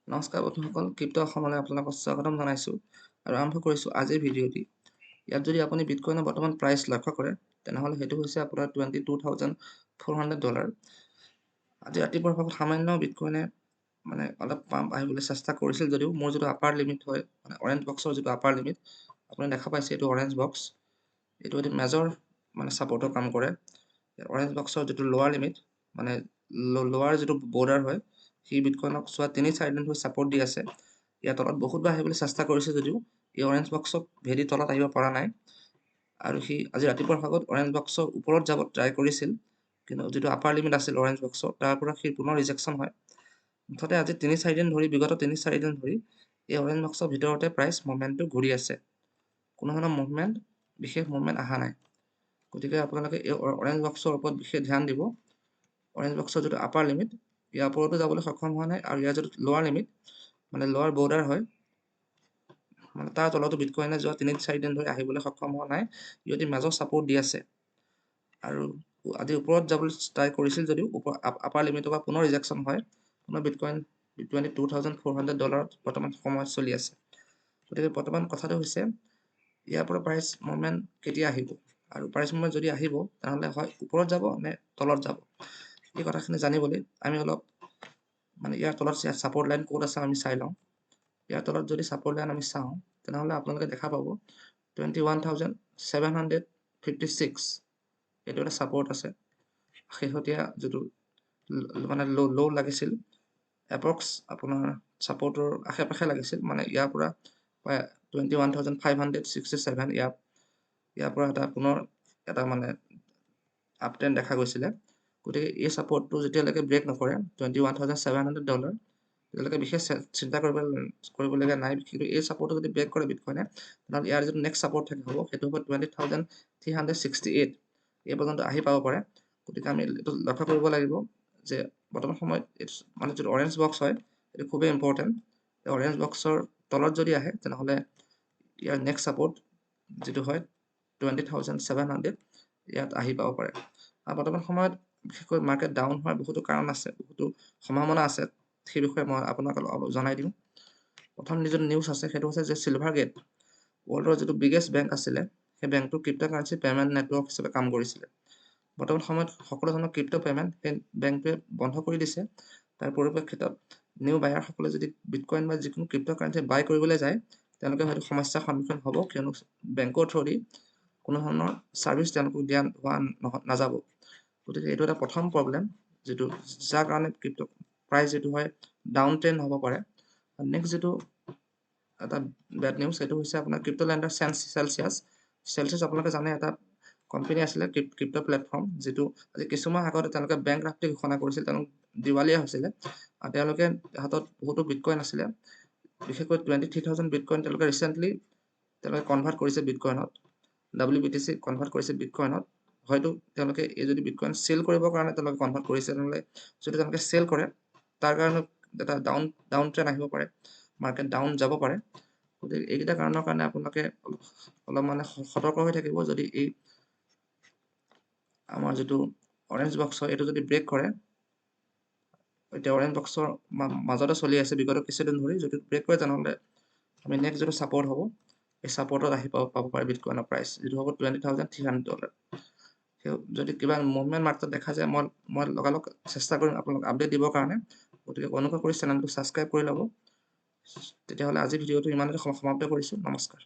নমস্কাৰ বন্ধুসকল, ক্ৰিপ্ট' অসমলৈ আপোনালোকক স্বাগতম জনাইছোঁ আৰু আৰম্ভ কৰিছোঁ আজিৰ ভিডিঅ'টি। ইয়াত যদি আপুনি বিটকইনৰ বৰ্তমান প্ৰাইচ লক্ষ্য কৰে, তেনেহ'লে সেইটো হৈছে আপোনাৰ $22,400। আজি ৰাতিপুৱাৰ ভাগত সামান্য বিটকইনে মানে অলপ পাম্প আহিবলৈ চেষ্টা কৰিছিল যদিও মোৰ যিটো আপাৰ লিমিট হয়, মানে অৰেঞ্জ বক্সৰ যিটো আপাৰ লিমিট আপুনি দেখা পাইছে, এইটো অৰেঞ্জ বক্স, এইটো এটি মেজৰ মানে ছাপৰ্টৰ কাম কৰে। অৰেঞ্জ বক্সৰ যিটো লোৱাৰ লিমিট, মানে লোৱাৰ যিটো বৰ্ডাৰ হয়, সি বিটকইনক যোৱা 3-4 দিন ধৰি ছাপৰ্ট দি আছে। ইয়াৰ তলত বহুতবাৰ আহিবলৈ চেষ্টা কৰিছে যদিও এই অৰেঞ্জ বক্সক ভেদি তলত আহিব পৰা নাই। আৰু সি আজি ৰাতিপুৱাৰ ভাগত অৰেঞ্জ বক্সৰ ওপৰত যাব ট্ৰাই কৰিছিল, কিন্তু যিটো আপাৰ লিমিট আছিল অৰেঞ্জ বক্সৰ, তাৰ পৰা সি পুনৰ ৰিজেকশ্যন হয়। মুঠতে আজি 3-4 দিন ধৰি, বিগত 3-4 দিন ধৰি এই অৰেঞ্জ বক্সৰ ভিতৰতে প্ৰাইচ মুভমেণ্টটো ঘূৰি আছে। কোনো ধৰণৰ মুভমেণ্ট, বিশেষ মুভমেণ্ট অহা নাই। গতিকে আপোনালোকে এই অৰেঞ্জ বক্সৰ ওপৰত বিশেষ ধ্যান দিব। অৰেঞ্জ বক্সৰ যিটো আপাৰ লিমিট, ইয়াৰ ওপৰতো যাবলৈ সক্ষম হোৱা নাই আৰু ইয়াৰ যিটো লোৱাৰ লিমিট, মানে লোৱাৰ বৰ্ডাৰ হয়, মানে তাৰ তলতো বিটকইনে যোৱা 3-4 দিন ধৰি আহিবলৈ সক্ষম হোৱা নাই। ইহঁতি মেজৰ ছাপৰ্ট দি আছে আৰু আজি ওপৰত যাবলৈ ট্ৰাই কৰিছিল যদিও ওপৰ আপাৰ লিমিটৰ পৰা পুনৰ ৰিজেকশ্যন হয়। পুনৰ বিটকইন 22,400 ডলাৰত বৰ্তমান সময়ত চলি আছে। গতিকে বৰ্তমান কথাটো হৈছে, ইয়াৰ পৰা প্ৰাইচ মুভমেণ্ট কেতিয়া আহিব আৰু প্ৰাইচ মুভমেণ্ট যদি আহিব, তেনেহ'লে হয় ওপৰত যাব নে তলত যাব, এই কথাখিনি জানিবলৈ আমি অলপ মানে ইয়াৰ তলত ছাপৰ্ট লাইন ক'ত আছে আমি চাই লওঁ। ইয়াৰ তলত যদি ছাপৰ্ট লাইন আমি চাওঁ, তেনেহ'লে আপোনালোকে দেখা পাব 21,756, এইটো এটা ছাপৰ্ট আছে। শেহতীয়া যিটো মানে ল' লাগিছিল, এপ্ৰক্স আপোনাৰ ছাপৰ্টৰ আশে পাশে লাগিছিল, মানে ইয়াৰ পৰা প্ৰায় 21,567, ইয়াৰ পৰা এটা পুনৰ এটা মানে আপ ট্ৰেণ্ড দেখা গৈছিলে। গতিকে এই ছাপৰ্টটো যেতিয়ালৈকে ব্ৰেক নকৰে $21,700, তেতিয়ালৈকে বিশেষ চিন্তা কৰিবলগীয়া নাই। কিন্তু এই ছাপৰ্টটো যদি ব্ৰেক কৰে বিটকইনে, তেনেহ'লে ইয়াৰ যিটো নেক্সট ছাপৰ্ট থাকিব, সেইটো হ'ব 20,368, এই পৰ্যন্ত আহি পাব পাৰে। গতিকে আমি এইটো লক্ষ্য কৰিব লাগিব যে বৰ্তমান সময়ত এইটো মানে যিটো অৰেঞ্জ বক্স হয়, এইটো খুবেই ইম্পৰ্টেণ্ট। এই অৰেঞ্জ বক্সৰ তলত যদি আহে, তেনেহ'লে ইয়াৰ নেক্সট ছাপৰ্ট যিটো হয় 20,700, ইয়াত আহি পাব পাৰে। আৰু বৰ্তমান সময়ত বিশেষকৈ মাৰ্কেট ডাউন হোৱাৰ বহুতো কাৰণ আছে, বহুতো সম্ভাৱনা আছে। সেই বিষয়ে মই আপোনাক অলপ জনাই দিওঁ। প্ৰথম যিটো নিউজ আছে, সেইটো হৈছে যে চিলভাৰ গেট, ৱৰ্ল্ডৰ যিটো বিগেষ্ট বেংক আছিলে, সেই বেংকটো ক্ৰিপ্ট' কাৰেঞ্চি পে'মেণ্ট নেটৱৰ্ক হিচাপে কাম কৰিছিলে। বৰ্তমান সময়ত সকলো ধৰণৰ ক্ৰিপ্ট' পে'মেণ্ট সেই বেংকটোৱে বন্ধ কৰি দিছে। তাৰ পৰিপ্ৰেক্ষিতত নিউ বায়াৰসকলে যদি বিটকইন বা যিকোনো ক্ৰিপ্ট' কাৰেঞ্চি বাই কৰিবলৈ যায়, তেওঁলোকে হয়তো সমস্যাৰ সন্মুখীন হ'ব, কিয়নো বেংকৰ থ্ৰুদি কোনো ধৰণৰ ছাৰ্ভিচ তেওঁলোকক দিয়া হোৱা নাযাব। গতিকে এইটো এটা প্ৰথম প্ৰব্লেম, যিটো যাৰ কাৰণে ক্ৰিপ্ট' প্ৰাইচ যিটো হয় ডাউন ট্ৰেণ্ড হ'ব পাৰে। নেক্সট যিটো এটা বেড নিউজ, সেইটো হৈছে আপোনাৰ ক্ৰিপ্ট' লেণ্ডাৰ চেলচিয়াছ। চেলচিয়াছ আপোনালোকে জানে, এটা কোম্পানী আছিলে ক্ৰিপ্ট' প্লেটফৰ্ম, যিটো আজি কিছুমাহ আগতে তেওঁলোকে বেংক্ৰাপ্টি ঘোষণা কৰিছিল, তেওঁলোক দিৱালীয়া হৈছিলে আৰু তেওঁলোকে হাতত বহুতো বিটকইন আছিলে, বিশেষকৈ 23,000 বিটকইন। তেওঁলোকে ৰিচেণ্টলি তেওঁলোকে কনভাৰ্ট কৰিছে বিটকইনত, W B T C convert কৰিছে বিটকইনত। হয়তো তেওঁলোকে এই যদি বিটকইন চেল কৰিবৰ কাৰণে তেওঁলোকে কনভাৰ্ট কৰিছে, তেনেহ'লে যদি তেওঁলোকে চেল কৰে, তাৰ কাৰণে এটা ডাউন ট্ৰেণ্ড আহিব পাৰে, মাৰ্কেট ডাউন যাব পাৰে। গতিকে এইকেইটা কাৰণৰ কাৰণে আপোনালোকে অলপ মানে সতৰ্ক হৈ থাকিব। যদি এই আমাৰ যিটো অৰেঞ্জ বক্স হয়, এইটো যদি ব্ৰেক কৰে, এতিয়া অৰেঞ্জ বক্সৰ মাজতে চলি আছে বিগত কিছুদিন ধৰি, যদি ব্ৰেক কৰে, তেনেহ'লে আমি নেক্সট যিটো ছাপৰ্ট হ'ব, এই ছাপৰ্টত আহি পাব পাৰে বিটকইনৰ প্ৰাইচ, যিটো হ'ব $20,300। সেই যদি কিবা মুভমেণ্ট মাৰ্কেটত দেখা যায়, মই লগালগ চেষ্টা কৰিম আপোনালোক আপডেট দিবৰ কাৰণে। গতিকে অনুগ্ৰহ কৰি চেনেলটো ছাবস্ক্ৰাইব কৰি ল'ব। তেতিয়াহ'লে আজি ভিডিঅ'টো ইমানতে সমাপ্ত কৰিছোঁ। নমস্কাৰ।